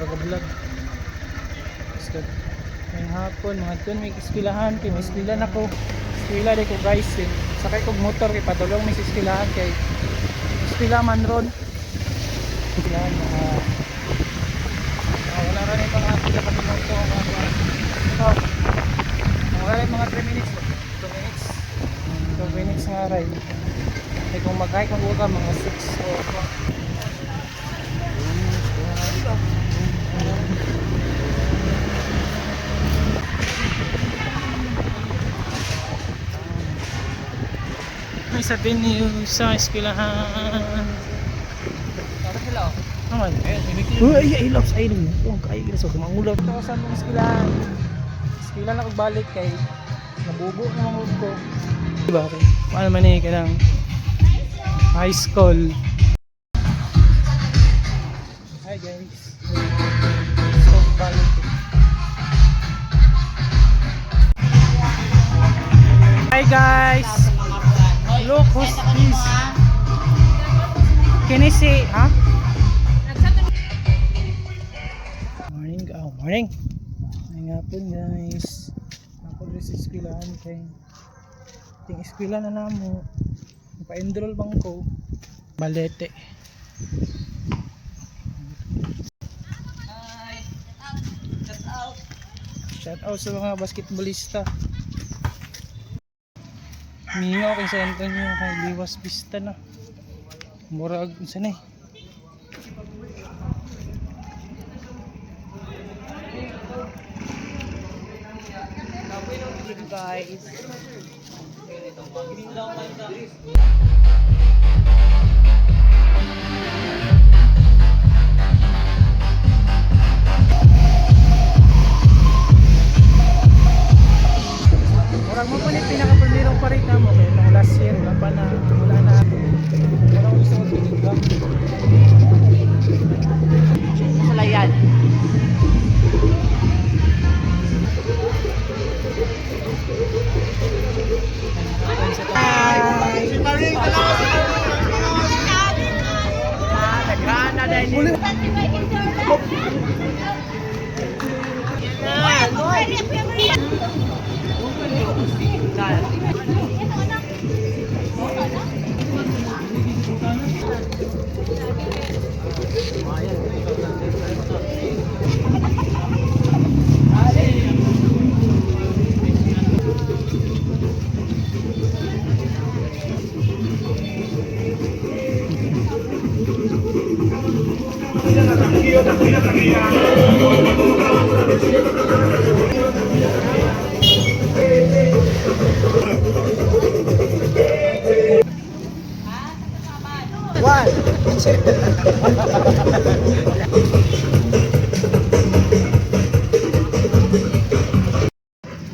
Murag vlog. Basta ngayong hapon, mga tun, may eskwelahan kay may eskwela na ko. Eskwela di ko, guys, eh. Sakay kog motor kay padulong may sa eskwelahan kay eskwela man ron. Eskwelahan mga wala ra ni mga pila ka minuto mga oh, wala rin mga 3 minutes, 2 minutes, 2 minutes nga ride. Kay kung mag-hike kung ka mga 6 o may sa venue sa eskwelahan. Tara sila oh. Naman. Ayun. Uy, ay, ay, loves, ay, oh, ay, so, kumangulap. Ito ko sa mong eskwelahan. Eskwela na ko balik kay nabubo na mga ko. Diba, okay. Paano man eh, kanang high school. Hi guys. So, balik. Hi guys! Look who's this? Can I say, huh? Morning, oh, morning. Ay nga po guys. Ako rin sa eskwelahan kay ting eskwela na namo. Pa-enroll bang ko. Balete. Hi. Shout out. Shout out sa mga basketballista. Mingaw kay San Antonio kay Liwas Pista na. Murag unsa na eh. Guys. Murag mo pa ni pinaka-primerong parade na mo kay nung last year wala pa na, wala na. Wala ko gusto mag-video. Sulayan.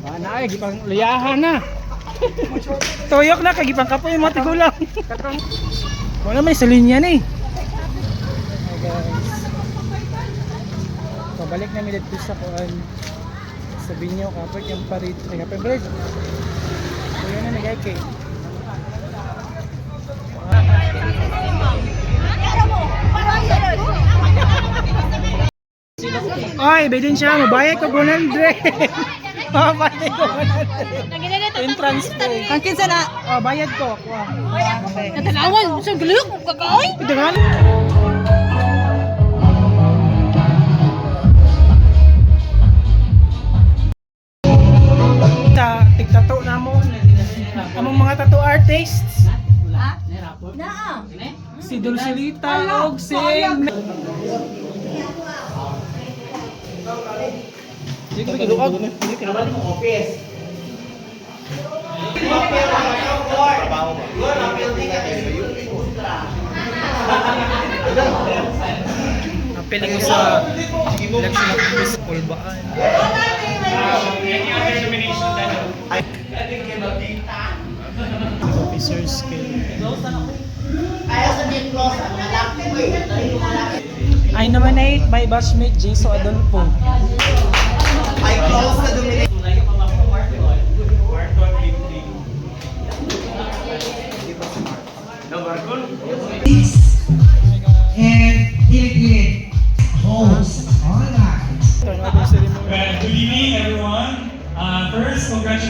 Wala ay gipang liyahan na. Tuyok na kay gipang kapoy mo tigulang. Wala may sa linya ni. Hi guys. Pabalik na mi didto sa kuan sa binyo kapag yung parit ay kapag break. Kuya na nagay kay. Ay, bedin siya mo bayad ko 100. Oh, bayad ko 100. Entrance fee. Ang kinsa na? Oh, bayad ko. Kuha. Natanawan, sa gulok, kakaoy. Ito nga. Sa tigtato na mo. Among mga tattoo artists. Si Dulcelita og si Di ko kiluag. Di ko Apil ko sa election office Kulbaan. Officers kay I nominate my batchmate Jason Adolfo. I close the domination. And Gilid host. Congratulations.